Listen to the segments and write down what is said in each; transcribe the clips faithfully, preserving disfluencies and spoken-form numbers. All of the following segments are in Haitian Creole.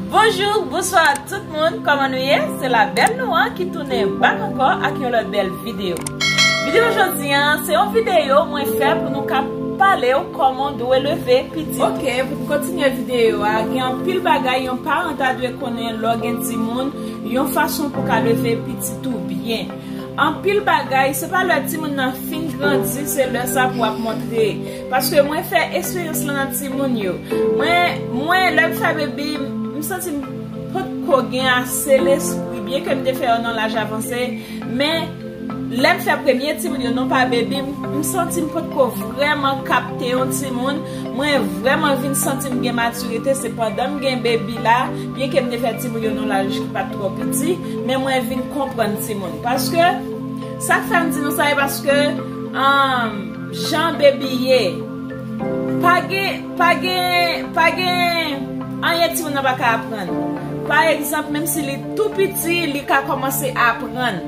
Bonjou, bonswa tout moun, kòman nou ye? Se la bèl nou an ki tounen bak ankò ak yon lòt bèl videyo. Videyo jodi an, se yon videyo mwen fè pou nou ka pale w kòman w dwe leve pitit. Ok, pou n kontinye videyo a, gen anpil bagay yon paran ta dwe konnen lè w gen timoun, yon fason pou w ka leve pitit ou byen. Anpil bagay, se pa lè timoun nan fin grandi, se lè sa pou w ap montre. Paske mwen fè eksperyans lan nan timoun yo. Mwen, mwen, lè m fè bebi, m santi m potko gen ase lespri, byen ke m te fè yo nan laj avanse, men lè m fè premye timoun yo, non pa bebi, m, m santi m potko vrèman kapte yon timoun. Mwen vrèman vin santi m gen matirite, se pandan m gen bebi la, byen ke m te fè timoun yo nan laj ki pa t twò piti, men mwen vin konprann timoun. Paske, sa k fè m di nou sa, e paske, um, jan bebi ye, pa gen, pa gen, pa gen anyen timoun nan pa ka aprann. Pa egzanp, menm si li tou piti, li ka kòmanse aprann.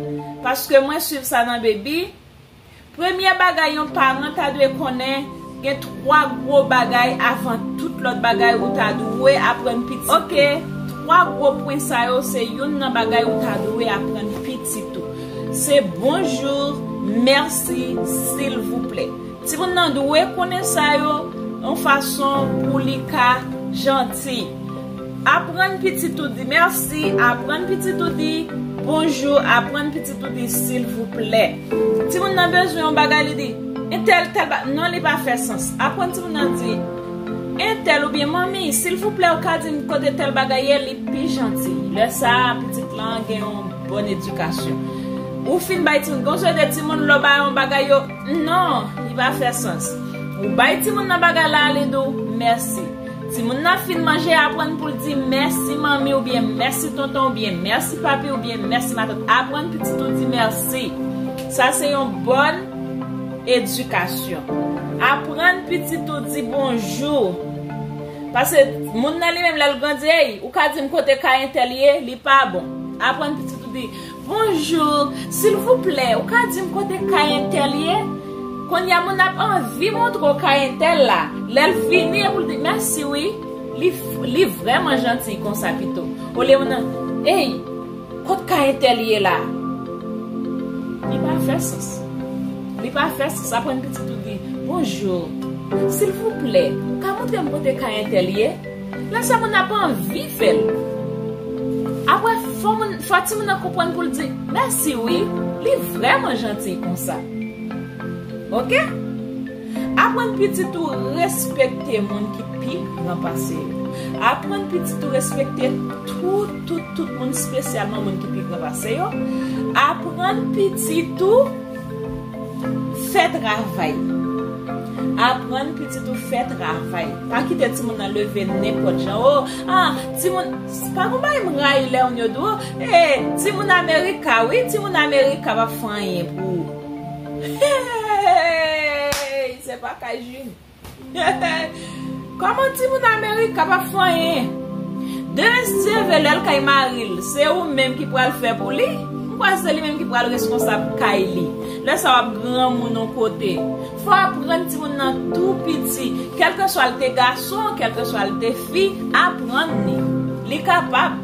Paske mwen swiv sa nan bebi. Premye bagay yon paran ta dwe konnen, gen twa gwo bagay avan tout lòt bagay ou ta dwe aprann pitit. Ok, twa gwo pwen sa yo se youn nan bagay ou ta dwe aprann pitit ou. Se bonjou, mèsi, silvouplè. Timoun nan dwe konnen sa yo yon fason pou li ka janti. Aprann pitit ou di mèsi, aprann pitit ou di bonjou, aprann pitit ou di silvouplè. Timoun nan bezwen yon bagay, li di, entèl, tèl ba-, non, li pa fè sans. Aprann timoun nan di, entèl oubyen manmi, silvouplè, ou ka di m kote tèl bagay ye, li pi janti. Lè sa a, pitit lan gen yon bòn edikasyon. Ou fin bay timoun, gon seri de timoun, lè w ba yo yon bagay, yo, non, li pa fè sans. Ou bay timoun nan bagay la, li di w mèsi. Timoun nan fin manje, aprann pou l di mèsi manmi oubyen mèsi tonton oubyen mèsi papi oubyen mèsi matant. Aprann pitit ou di mèsi. Sa se yon bòn edikasyon. Aprann pitit ou di bonjou. Paske moun nan li menm lè l grandi, ey, ou ka di m kote kay entèl ye, li pa bon. Aprann pitit ou di, bonjou, silvouplè, ou ka di m kote kay entèl ye? Kounye a moun ap anvi montre w kay entèl la. Lè l vini, epi l di, mèsi wi, li, li vrèman janti konsa pito. Olye moun nan, ey, kot kay entèl ye la? Li pa fè sans. Li pa fè sans. Aprann pitit ou di, bonjou, silvouplè, ou ka montre m kote kay entèl ye? Lè sa moun ap anvi fè l. Apre, fò moun, fò timoun nan konprann pou l di, mèsi wi, li vrèman janti konsa. Ok? Aprann pitit ou respekte moun ki pi gran pase yo. Aprann pitit ou respekte tout, tout, tout moun, espesyalman moun ki pi gran pase yo. Aprann pitit ou fè travay. Aprann pitit ou fè travay. Pa kite timoun nan leve nenpòt jan. Oh, ah, timoun, pa gon bagay m rayi lè moun yo di w, eh, timoun Amerika, wi, timoun Amerika p ap fè anyen pou ou. Hey, se pa kay Jim. Kòman timoun Amerik k ap ap fè anyen? Demen si Dye vle, lè l kay mari l, se ou menm ki pral fè pou li? M kwè se li menm ki pral reskonsab kay li. Lè sa w ap granmoun yon kote. Fò aprann timoun nan tou piti. Kèlkeswa l te gason, kèlkeswa l te fi, aprann li. Li kapab.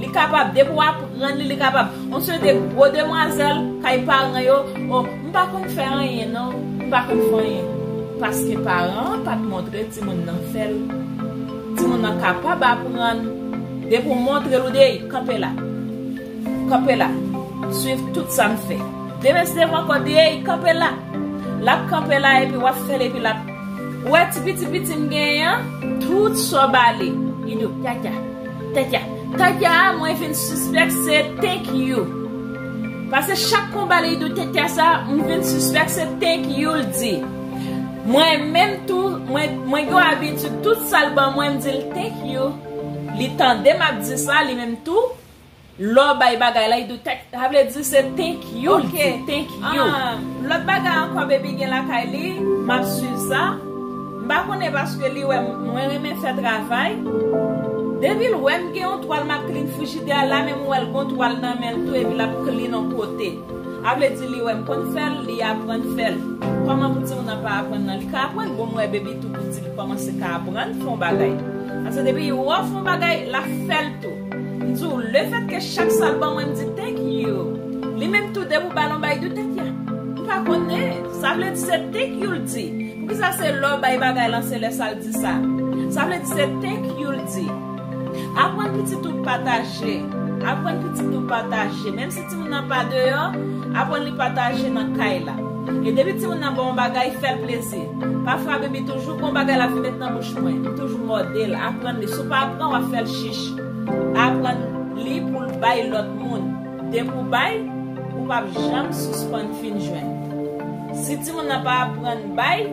Li kapab, depi w aprann li, li kapab. Yon seri de gwo demwazèl kay paran yo, o, m pa konn fè anyen non, m pa konn fè anyen. Paske paran an pa t montre timoun nan fè l. Timoun nan kapab aprann. Depi w montre l, ou di, ey, kanpe la. Kanpe la. Swiv tout sa m fè. Demen si Dye vle ankò, di, ey, kanpe la. L ap kanpe la epi w ap fè l epi l ap Ou wè ti piti piti m genyen an, tout sa w ba li, li di w, tata, tata. Tata a, mwen vin sispèk se thank you. Paske chak kou m ba li, li di w tata sa, m vin sispèk se thank you l di. Mwen menm tou, mwen, mwen gen yon abitid, tout sa l ban mwen, m di l thank you. Li tande m ap di sa, li menm tou. Lè w bay bagay la, li di w thank, sa vle di se thank you, li di thank you. Ah, lòt bagay ankò, baby gen lakay li, m ap swiv sa. M pa konnen paske li wè m, mwen renmen fè travay. Depi l wè m gen yon twal, m ap clean frijidè a la, menm wè l gon twal nan men l tou, epi l ap clean yon kote. Sa vle di li wè m konn fè l, li aprann fè l. Kòman pou timoun nan pa aprann nan? Li ka aprann, bon, m wè baby tou piti, li kòmanse ka aprann fè yon bagay. Paske depi yo ofri yon bagay, l ap fè l tou. M di w, lefètke chak sa l ban mwen, m di thank you. Li menm tou, depi w ba l yon bagay, di thank you. M pa konnen. Sa vle di se thank you l di. Poukisa se lè w bay bagay lan, se lè sa l di sa? Sa vle di se thank you l di. Aprann pitit ou pataje. Aprann pitit ou pataje. Menm si timoun nan pa deyò, aprann li pataje nan kay la. E depi timoun nan ba w yon bagay, fè l plezi. Pafwa, baby toujou gon bagay l ap vin met nan bouch mwen. M toujou mòde l. Aprann li. Si w pa pran, w ap fè l chich. Aprann li pou l bay lòt moun. Depi w bay, ou p ap janm sispann fin jwenn. Si timoun nan pa aprann bay,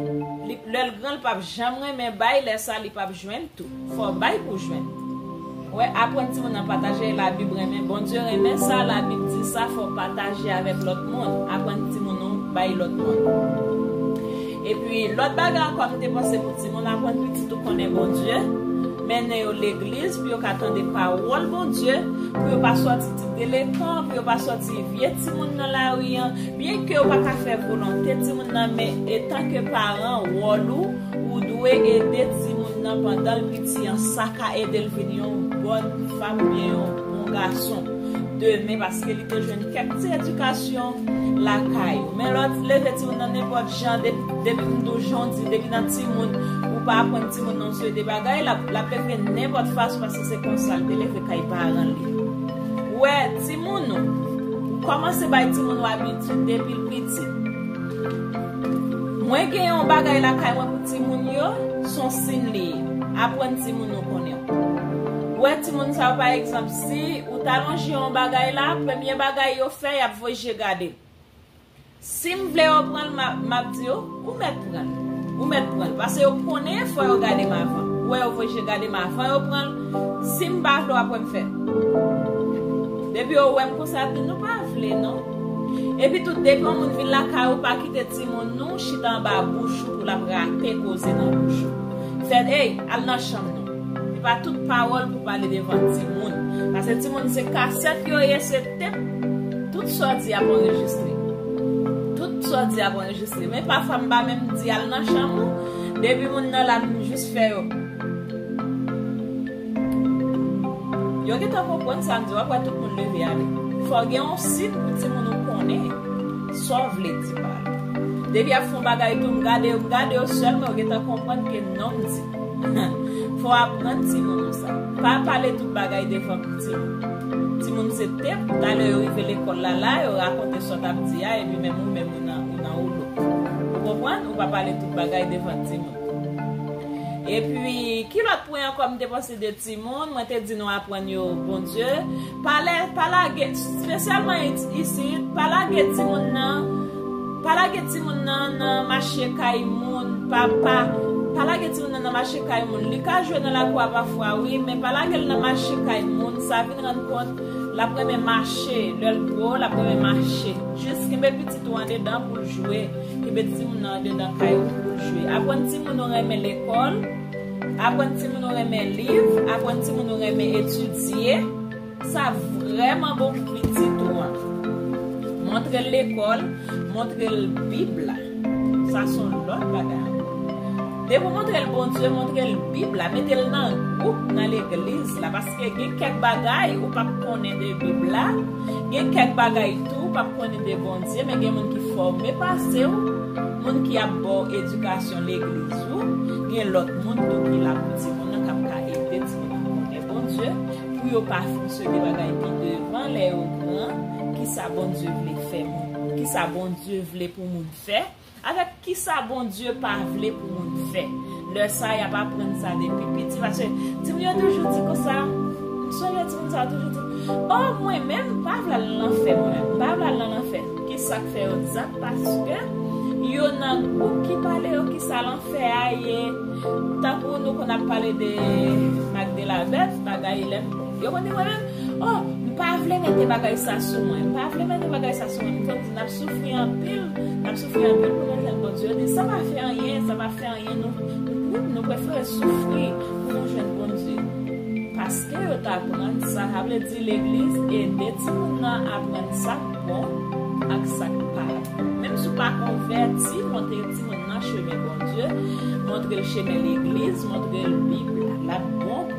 li, lè l gran, l p ap janm renmen bay, lè sa, li p ap jwenn tou. Fò w bay pou w jwenn. Wè, aprann timoun nan pataje, Labib renmen, Bondye renmen sa, Labib di sa, fò w pataje avèk lòt moun. Aprann timoun ou bay lòt moun. Epi, lòt bagay ankò, m te panse pou timoun, aprann pitit ou konnen Bondye, mennen yo legliz pou yo ka tande pawòl Bondye, pou yo pa sòti ti delekan, pou yo pa sòti vye timoun nan lari an, byenke yo pa ka fè volonte timoun nan, men etanke paran, wòl ou, ou dwe ede timoun nan pandan l piti an, sa ka ede l vin yon bòn fanm oubyen yon bon gason demen, paske li te jwenn kèk ti edikasyon lakay ou. Men lè w leve timoun nan nenpòt jan, depi, depi m di w jan w di, depi nan timoun, ou pa aprann timoun nan yon seri de bagay, l ap, l ap leve nenpòt fason, paske se konsa l te leve kay paran li. Ou wè, timoun ou, ou kòmanse bay timoun ou abitid depi l piti. Mwen gen yon bagay lakay mwen pou timoun yo, se yon siy li ye. Aprann timoun ou konnen. Ou wè timoun sa yo, pa egzanp, si ou ta lonje yon bagay la, premye bagay yo fè, y ap voye je gade l. Si m vle yo pran l, m a, m ap di yo, ou mèt pran l. Ou mèt pran l. Paske yo konnen fò yo gade m avan. Ou wè yo voye je gade m avan yo pran l. Si m pa vle, w ap wè m fè l. Depi yo wè m konsa, y ap di, nou pa vle, non. Epi tou, depi yon moun vin lakay ou, pa kite timoun nou chita anba bouch ou pou l ap rate koze nan bouch ou. Fè, ey, al nan chanm nou. Se pa tout pawòl pou pale devan timoun. Paske timoun se kasèt yo ye, se tep. Tout sa w di ap anrejistre. Tout sa w di ap anrejistre. Men pafwa m pa menm di al nan chanm ou. Depi moun nan la, m jis fè yo. Yo gentan konprann sa m di, w ap wè tout moun leve ale. Fò gen yon sit pou timoun ou konnen sa w vle di pa l. Depi y ap fè yon bagay tou, m gade yo, m gade yo sèlman, yo gentan konprann ke non m di. Fò w aprann timoun ou sa. Pa pale tout bagay devan timoun. Timoun se tep, talè yo rive lekòl la, la, yo rakonte sa w t ap di a, epi menm ou, menm ou nan, ou nan woulo. Ou konprann? Ou pa pale tout bagay devan timoun. Epi, ki lòt pwen ankò m te panse de timoun? Mwen te di nou aprann yo Bondye. Pa lè, pa lage, espesyalman it-, isit, pa lage timoun nan, pa lage timoun nan nan mache kay moun, pa, pa, pa lage timoun nan nan mache kay moun. Li ka jwe nan lakou a pafwa, wi, men pa lage l nan mache kay moun. Sa vin rann kont, l ap renmen mache. Lè l gwo, l ap renmen mache. Jis kenbe pitit ou andedan pou l jwe. Kenbe timoun nan andedan kay ou pou l jwe. Aprann timoun ou renmen lekòl. Aprann timoun ou renmen liv. Aprann timoun ou renmen etidye. Sa vrèman bon pou pitit ou an. Montre l lekòl, montre l Bib la. Sa se yon lòt bagay. Depi w montre l Bondye, montre l Bib la, mete l nan gwoup nan legliz la, paske gen kèk bagay ou p ap konnen de Bib la, gen kèk bagay tou ou p ap konnen de Bondye, men gen moun ki fòme pase w, moun ki ap ba w edikasyon legliz ou, gen lòt moun tou ki la pou timoun nan k ap ka ede timoun nan konnen Bondye, pou yo pa fonksyone bagay pi devan lè yo gran, kisa Bondye vle fè moun, kisa Bondye vle pou moun fè, avèk kisa Bondye pa vle pou moun fè. Lè sa, y ap aprann sa depi piti, paske timoun yo toujou di konsa, m sonje timoun sa yo toujou di, o, mwen menm, m pa vle al nan lanfè, mwen menm, m pa vle al nan lanfè. Kisa k fè yo di sa? Paske yo nan gwoup ki pale yo kisa lanfè a ye. Tankou nou konn ap pale de Magde Lavèv, bagay lè yo konn di mwen menm, o, m pa vle mete bagay sa sou mwen, m pa vle mete bagay sa sou mwen. M konn di n ap soufri anpil, n ap soufri anpil pou nou jwenn Bondye. Yo di, sa pa fè anyen, sa pa fè anyen, nou, nou, nou prefere soufri pou nou jwenn Bondye. Paske yo t aprann sa, sa vle di legliz ede timoun nan aprann sa k bon ak sa k pa bon. Menm si w pa konvèti, montre timoun nan chemen Bondye, montre l chemen legliz, montre l Bib la. L ap bon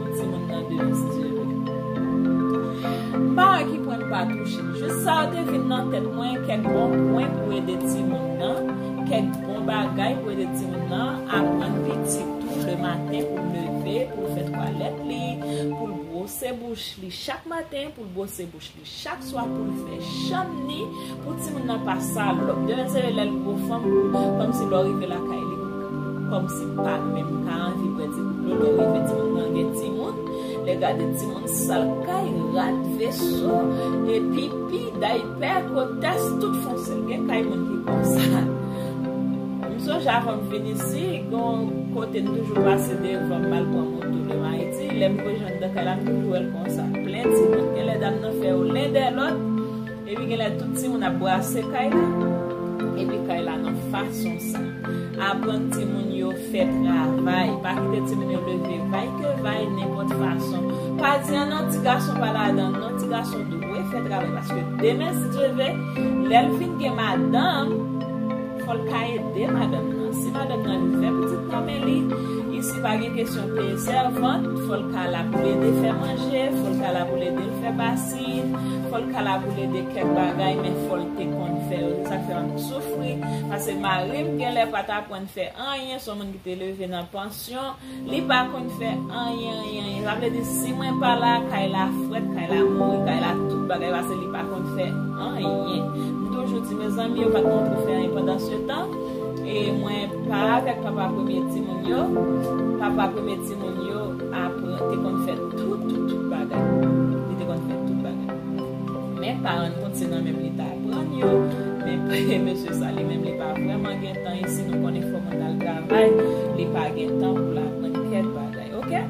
pa touche. Jis sa yo te vin nan tèt mwen, kèk bon pwen pou ede timoun nan, kèk bon bagay pou ede timoun nan, aprann pitit ou le maten pou l leve, pou l fè twalèt li, pou l bwose bouch li chak maten, pou l bwose bouch li chak swa, pou l fè chanm ni, pou timoun nan pa salòp. Demen se lè l gwo fanm, kòmsi lè w rive lakay li, kòmsi pa menm ka anvi bwè ti gout dlo, lè w rive timoun nan gen timoun, lè gade timoun sal kay, rad, veso, e pipi, daypè, kotès, tout fonse. Gen kay moun ki konsa. M sonje avan m vin isi, gen yon kote m toujou pase devan, m al pran moto lè m Ayiti. Lè m rive jwenn nan kay la, m toujou wè l konsa. Plen timoun. Genlè dam nan fè yo len dèlòt, epi genlè tout timoun ap brase kay la. Epi kay la nan fason sa. Aprann timoun yo fè travay. Pa kite timoun yo leve vay ke vay, nenpòt fason. Pa di, "Ah non, ti gason pa ladan." Non, ti gason dwe fè travay. Paske demen, si Dye vle, lè l vin gen madanm, fò l ka ede madanm nan. Si madanm nan vle fè pitit nan men li, isi pa gen kesyon peye sèvant, fò l ka la pou l ede fè manje, fò l ka la pou l ede l fè basin, fò l ka la pou l ede kèk bagay, men fò l te konn fè yo. Se sa k fè m ap soufri, paske mari m genlè pa t aprann fè anyen, se yon moun ki te leve nan pansyon, li pa konn fè anyen, anyen, anyen. Sa vle di, si mwen pa la, kay la frèt, kay la mouri, kay la tout bagay, paske li pa konn fè anyen. M toujou di, mezanmi, yo pa t montre w fè anyen pandan se tan. E mwen pa avèk papa premye timoun yo. Papa premye timoun yo apre te konn fè tout, tout, tout bagay. Li te konn fè tout bagay. Men paran l konn se nan menm li ta aprann yo. Men mesye sa, li menm, li pa vrèman gen tan isi. Nou konnen fòk moun al travay. Li pa gen tan pou l aprann kèk bagay, oke?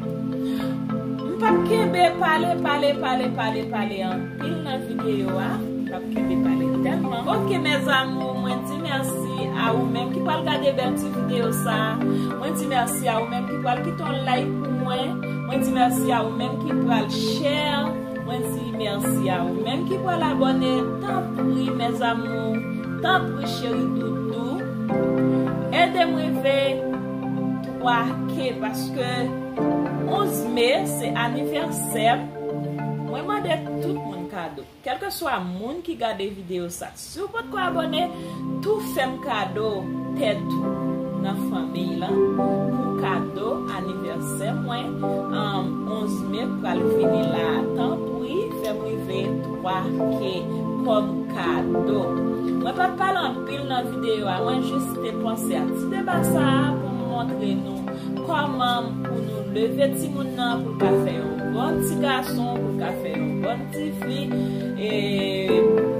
M p ap kenbe pale, pale, pale, pale, pale anpil nan videyo a. M p ap kenbe pale tèlman. Oke, mes amours, mwen di mèsi a ou menm ki pral gade bèl ti videyo sa. Mwen di mèsi a ou menm ki pral kite yon like pou mwen. Mwen di mèsi a ou menm ki pral share. Mwen di mèsi a ou menm ki pral abòne. Tanpri, mes amours, tanpri, cheri doudou, ede m rive twa K, paske onz me se anivèsè m. Mwen mande tout moun kado. Kèlkeswa moun ki gade videyo sa, si w potko abòne, tou fè m kado tèt ou nan fanmiy lan pou kado anivèsè mwen, um, onz me k pral vini la a. Tanpri, fè m rive twa K kòm kado. Mwen pa t pale anpil nan videyo a, mwen jis te panse a ti deba sa a pou m montre nou kòman pou nou leve timoun nan pou l ka fè yon bon ti gason, pou l ka fè yon bon ti fi. E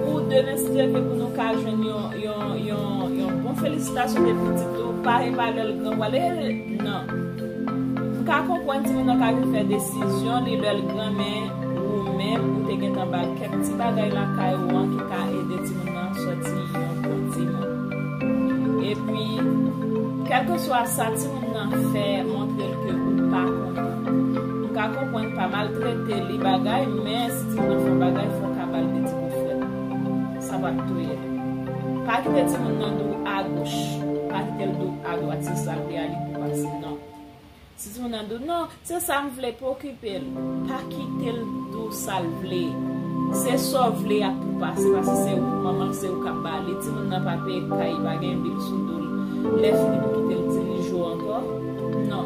pou demen, si Dye vle, pou nou ka jwenn yon, yon, yon, yon bon felisitasyon de pitit ou, pa e pa lè l gran pral, e, non. M ka konprann timoun nan ka vin fè desizyon li lè l gran, men ou menm, ou te gentan ba l kèk ti bagay lakay ou an ki ka ede timoun nan sòti yon bon timoun. Epi, kèlkeswa sa timoun nan fè, montre l ke ou pa kontan. M ka konprann pa maltrete li bagay, men si timoun nan fè yon bagay, fò w ka ba l de ti kou frèt. Sa p ap touye l. Pa kite timoun nan di w agoch. Pa kite l di w adwat, se sa l vle a, li pou pase, non. Si timoun nan di w, non, se sa m vle, pa okipe l. Pa kite l di w sa l vle. Se sa w vle a k pou pase, paske se ou k manman l, se ou k ap ba li. Timoun nan pa peye kay, pa gen bil sou do l. Lè fini pou kite l dirije w ankò? Non.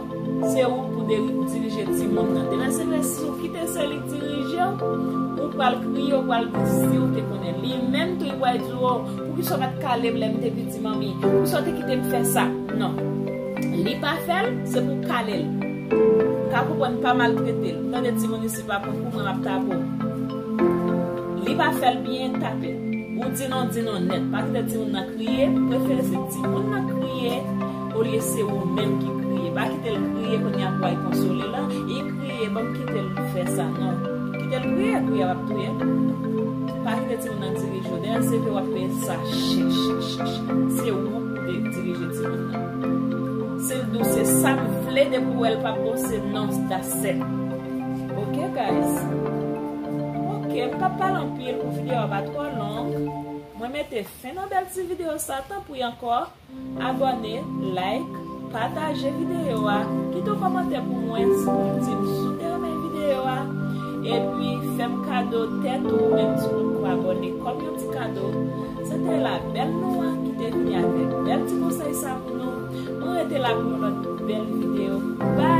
Se ou k pou deri-, dirije timoun nan. Demen se vre, si w kite se li k dirije w, ou pral kriye, ou pral di si w te konnen. Li menm tou, li pral di w, poukisa w pa t kale m lè m te piti, manmi? Poukisa w te kite m fè sa? Non. Li pa fè l, se pou w kale l. M ka konprann pa maltrete l. M tande timoun isi pa konn pou mwen m ap tape w. Li pa fè l byen, tape l. Ou di non, di non nèt. Pa kite timoun nan kriye, prefere se timoun nan kriye olye se ou menm ki kriye. Pa kite l kriye, kounye a pou w al konsole l, li kriye, ban m kite l fè sa, non. Kite l kriye, kriye a p ap touye l. Pa kite timoun nan dirije w. Demen se ke w ap peye sa chè, chè, chè, chè. Se ou pou de-, dirije timoun nan. Si l di w se sa m vle, depi w wè l p ap bon, se non, that's it. Ok, guys? Ok, m p ap pale anpil pou videyo a pa twò long. Mwen mete fen nan bèl ti videyo sa. Tanpri ankò, abòne, like, pataje videyo a, kite yon kòmantè pou mwen si w di m si w te renmen videyo a. Epi, fè m kado tèt ou, menm si w E kòm yon ti kado, se te la bèl Noa ki te vini avèk bèl ti konsèy sa pou nou. Mwen rete la pou yon lòt bèl videyo. Bye!